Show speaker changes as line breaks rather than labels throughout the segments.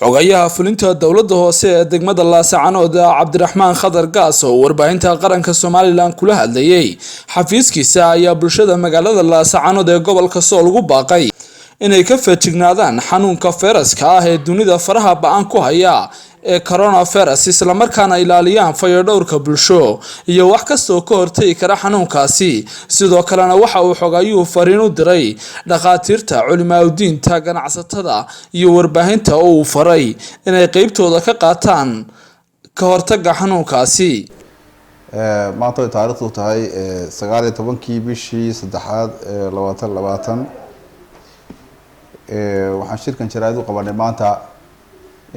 Xogayaha fulinta dowladda hoose ee degmada Laascaanood, Cabdiraxmaan Khadar Gaas, oo warbaahinta qaranka Somaliland kula hadlayay xafiiskiisa, ayaa bulshada magaalada Laascaanood ee gobolka Sool ugu baaqay inay ka feejignaadaan xanuunka fayraska ah ee dunida faraha ba-an ku haya ee coronavirus, islamarkaana ilaaliyaan fayadhowrka bulsho iyo wax kastoo ka hortagi kara xanuunkaasi. Sidoo kalena waxa uu xogayuhu fariin u diray dhakhaatiirta, culimaadudiinta, ganacsatada iyo warbaahinta oo uu faray inay qeybtooda ka qaataan ka hortaga xanuunkaasi.
Maanta ay taariikhdu tahay 19-kii bishii saddexaad ee 2020, waxaan shirkan jaraa'id u qabanay maanta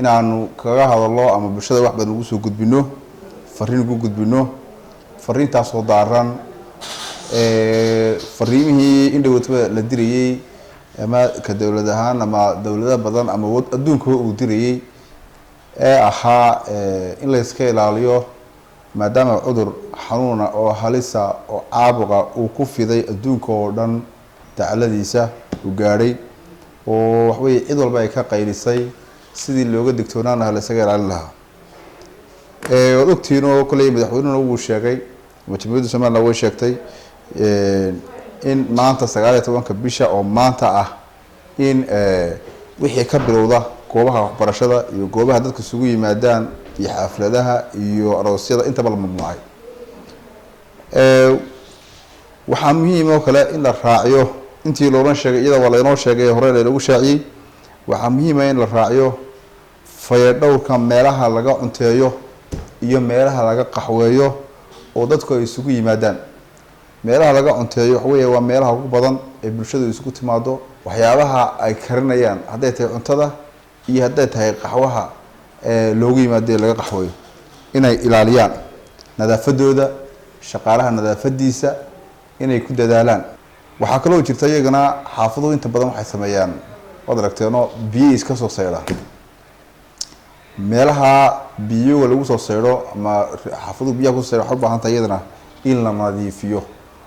inaanu kaga hadalno ama bulshada wax badan ugu soo gudbino, fariin ugu gudbino, fariintaasoo daaran fariimihii in dhowataba la dirayey, ama ka dowlad ahaan ama dowlado badan ama adduunkaba uu dirayey, ee ahaa in la iska ilaaliyo, maadaama cudur xanuuna oo halisa oo caabuqa uu ku fiday adduunka oo dhan, dacladiisa uu gaadhay, oo waxaweye cid walba ay ka qaylisay sidii looga digtoonaan lahaa, la isaga ilaalin lahaa. Waad ogtihiin oo kolley madaxweynuhuna wuu sheegay ama Jamhuuriyadda Somaliland way sheegtay in maanta 19-ka bisha oo maanta ah in wixii ka bilowda goobaha waxbarashada iyo goobaha dadka isugu yimaadaan iyo xafladaha iyo aroosyada intaba la mamnuucay. Waxaa muhiim oo kale in la raaciyo intii loolan sheegay, iyada waa laynoo sheegay, hore laynagu shaaciyey. Waxaa muhiima in la raaciyo fayadhowrka meelaha laga cunteeyo iyo meelaha laga qaxweeyo oo dadku ay isugu yimaadaan. Meelaha laga cunteeyo waxa weeye waa meelaha ugu badan ee bulshadu isugu timaado. Waxyaabaha ay karinayaan, hadday tahay cuntada iyo hadday tahay qaxwaha loogu yimaado ee laga qaxweeyo, inay ilaaliyaan nadaafadooda, shaqaalaha nadaafadiisa inay ku dadaalaan. Waxaa kaloo jirta iyagana xaafaduhu inta badan waxay sameeyaan, waad aragteenoo, biyo iska soo saydhaan. Meelaha biyoga lagu soo saydho ama xaafaduhu biyaha kusoo saydho, waxay u baahan tahay iyadana in la nadiifiyo.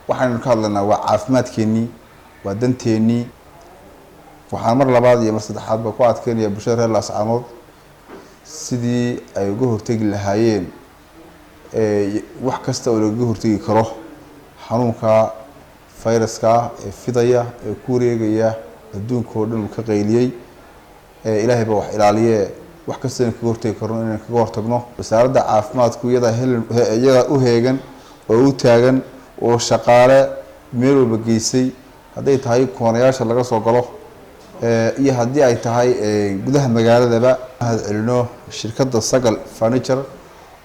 Waxaynu ka hadlaynaa waa caafimaadkeenii, waa danteenii. Waxaan mar labaad iyo mar saddexaadba ku adkeynaya bulshada reer Laascaanood sidii ay uga hortegi lahaayeen wax kasta oo lagaga hortegi karo xanuunka fayraska ee fidaya ee ku wareegaya adduunka oo dhan uu ka qayliyey. Ilaahay baa wax ilaaliye. Wax kasta inaan kaga hortegi karno inaan kaga hortagno. Wasaaradda caafimaadku iyadaa hel iyadaa u heegan oo u taagan oo shaqaale meel walba geysay, hadday tahay koonayaasha laga soo galo iyo haddii ay tahay gudaha magaaladaba. Mahad celino shirkadda Sagal Furniture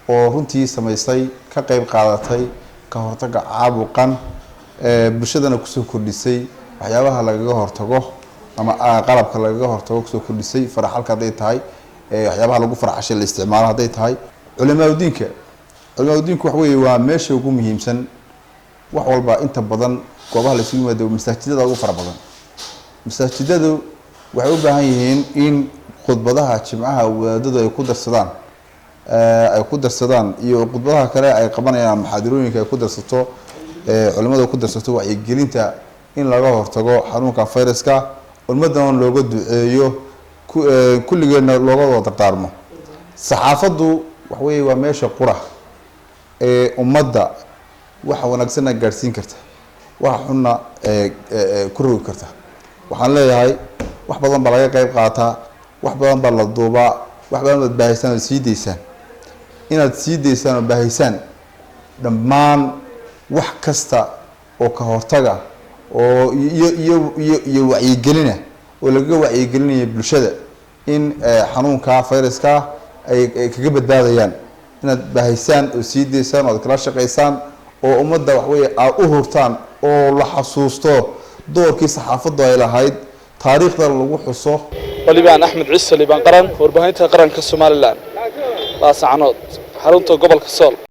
oo runtii samaysay, ka qeyb qaadatay ka hortagga caabuqan, bulshadana kusoo kordhisay waxyaabaha lagaga hortago ama qalabka lagaga hortago kusoo kordhisay, faraxalka hadday tahay, waxyaabaha lagu farxashay la isticmaalo hadday tahay. Culimaadudiinku waxa weeye waa meesha ugu muhiimsan. Wax walba inta badan goobaha la isugu yimaado masaajidada ugu fara badan. Masaajidadu waxay u baahan yihiin in khudbadaha jimcaha wadaadadu ay ku darsadaan iyo khudbadaha kale ay qabanayaan, muxaadirooyinka ay ku darsato culimadu, ku darsato wacyigelinta in laga hortago xanuunka fayraska, ummadana looga duceeyo, kulligeedna looga wada dardaarmo. Saxaafaddu waxa weeye waa meesha qura ee ummadda waxa wanaagsanna gaadhsiin karta, waxa xunna ku rogi karta. Waxaan leeyahay wax badan baa laga qeyb qaataa, wax badan baa la duubaa, wax badan baad baahaysaan oo sii daysaan. Inaad sii daysaan oo baahaysaan dhammaan wax kasta oo ka hortaga oo iyo wacyigelina oo lagaga wacyigelinaya bulshada in xanuunka fayraska ay kaga badbaadayaan, inaad baahaysaan oo sii daysaan oo aad kala shaqaysaan oo ummadda waxaweye aad u hurtaan oo la xasuusto doorkii saxaafaddu ay lahayd, taariikhda lagu xuso.
Walibaan Axmed Ciise, Liibaan Qaran, warbaahinta qaranka Somaliland, Laascaanood, xarunta gobolka Sool.